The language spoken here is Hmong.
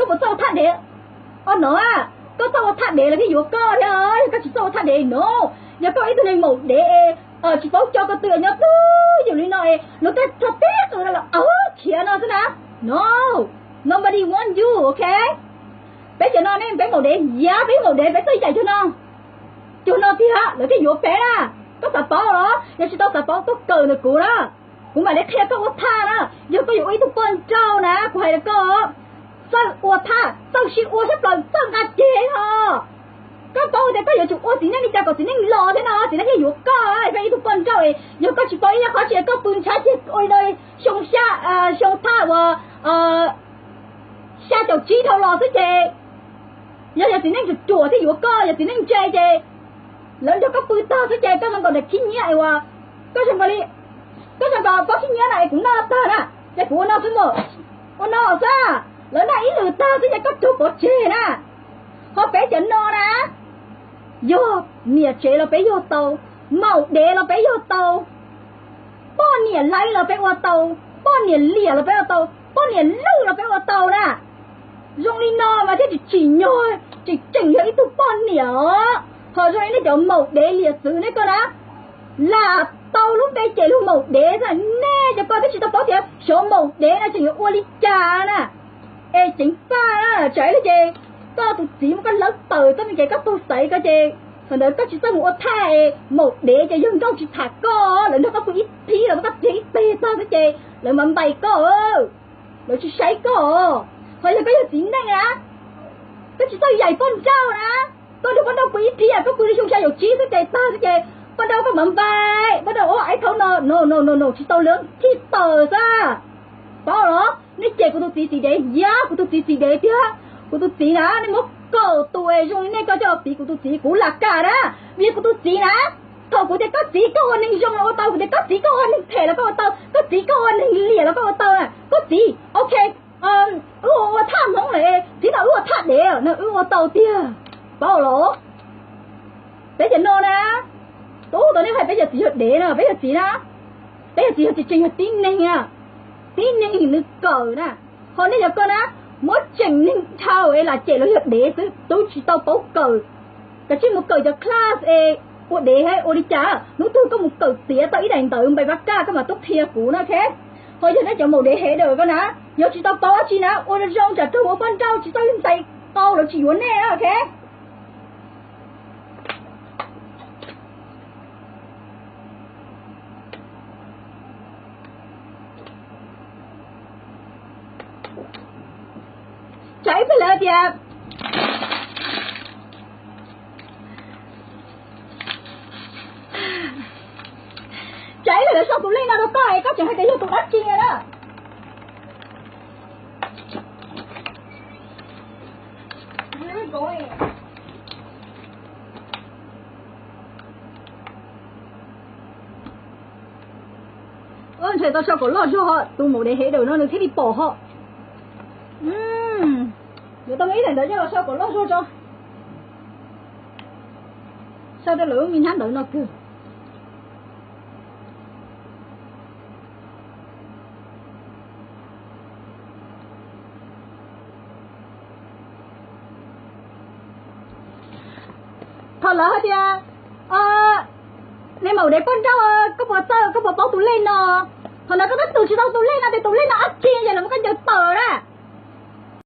Koj puas txawj ua thaj dev? O no, koj txawj ua thaj dev lawv thiaj yuav koj thiab, yog koj tsis txawj ua thaj dev no, yog koj ib tug neeg maum dev, tsis paub coj koj twg nyob twj ywm li no es luag tej txog tib qws no los khiav no xwb na. No, nobody want you, ok? Peb cov no ne peb maum dev, yog peb maum dev peb txawj yaim cuag no, cuag no tiag lawv thiaj yuav peb na. Koj xav paub los yog tsis tau xav paub tuaj kawm ntawm kuv na, kuv mam li qhia koj ua thaj na. Yog koj yuav ua ib tug poj nrauj na, kuv hais rau koj, txawj ua thaj, txawj sib ua sab plaws, txawj nqa ceg no. Koj paub tias koj yuav tsum ua txiv neej li cas kom txiv neej los thiab no txiv neej thiaj yuav koj. Koj ib tug poj nrauj, yog koj tsis paub ib yam qhov tsis koj pw ntshav ceg ua li xyoo xya, xyoo thaj uas xya caum tsib dhau los xwb ces yog yog txiv neej ruam ruam thiaj yuav koj, yog txiv neej ntse ces lawv nrog koj pw tag xwb ces koj zoo nkaus daim khib nyiab uas, koj zoo nkaus li, koj zoo nkaus pob khib nyiab na es kuv noj tag na, ces kuv ua no xwb mas, ua no xwb, lawv noj ib lwm tag xwb ces koj rug pov tseg na. Ho peb cov no na, yog niam tsev los peb yog tau, maum dev los peb yog tau, poj niam laiv los peb ua tau, poj niam liam los peb ua tau, poj niam lwj los peb ua tau na. Zoo li no mas thiaj tsis tsim nyog, tseem tseem yog ib tug poj niam os. Ho zoo li nej cov maum dev liam txwv nej koj na, lam tau lub npe ces luag maum dev xwb, nej cov ko twb tsis tau paub tias xyov maum dev no tseem yuav ua li cas na. Es ceev faj na, tsam ib pliag ces koj tus txiv muab koj lawv tawm, koj me ces koj tug xaiv ko ces thaum ntawd koj tsis txawj mus ua thaj, maum dev ces yawg nkauj tsis tham koj, lawv nrog koj pw ib phib los koj txiag ib teg tag xwb ces lawv mam npais koj, lawv tsis saib koj. Ho yog koj yog txiv neej na, koj tsis txawj yaim poj nrauj na, koj nrog poj nrauj pw ib phib, koj pw li xyoo xya caum tsib xwb ces tag xwb ces poj nrauj koj mam npais, poj nrauj ua ib thaum no no no no no tsis tau lawv thij tawm xwb. Paub los nej cem kuv tus txiv txiv dev, yog kuv tus txiv txiv dev tiag. Kuv tus txiv na, nej muab kaum tus zoo li nej ko coj los piv kuv tus txiv kuv lam kam na. Vim kuv tus txiv na, thaum kuv tias koj txiv koj ua neeg zoo los ua tau, kuv tias koj txiv koj ua neeg phem los koj ua tau, koj txiv koj ua neeg liam los koj ua tau. Koj txiv, ok, wb ua thaj hmoob lawm, txiv no wb ua thaj dev no wb ua tau tiag. Paub los? Peb cov no na, tub tau nej hais peb cov txiv yog dev no, peb yog txiv na, peb yog txiv yog txiv tseem yog tib neeg, tib neeg nws kawm na. Ho nej cov ko na, muab tseem neeg dhau es lam cem los yog dev xwb, tub tsis tau paub kawm. Kav tsij mus kawm cov class es ua dev ua li cas, hnub twg koj mus kawm tiav tau ib daim ntawv npais vaj kaj koj mam tuaj qhia kuv na, ok? Ho yog nej cov maum dev hev dawm ko na, yog tsis tau paub dab tsi na, ua zoo zoo tsam raug ua poj nrauj tsis txawj ntxais qau lawv tsis yuav nej na, ok? Tsam ib pliag lawv tias, tsam ib pliag lawv sau tus lej no rau koj es koj tseem hais tias yog tus dab tsi na. Ntshai tau sau kom loj zog, tus maum dev hev dawm no nws thiaj li pom ho. Yuav tau ib daim ntawv coj los sau kom loj zog tso. Sau rau lawv lub me hnab ntawv no kawg. Thaum lawv hais tias, nej maum dev poj nrauj, koj puas txawj, koj puas paub tus lej no? Thaum ntawd koj twb twv tsis tau tus lej no tias tus lej no dab tsi ces lawv muab koj ncaws tawm na.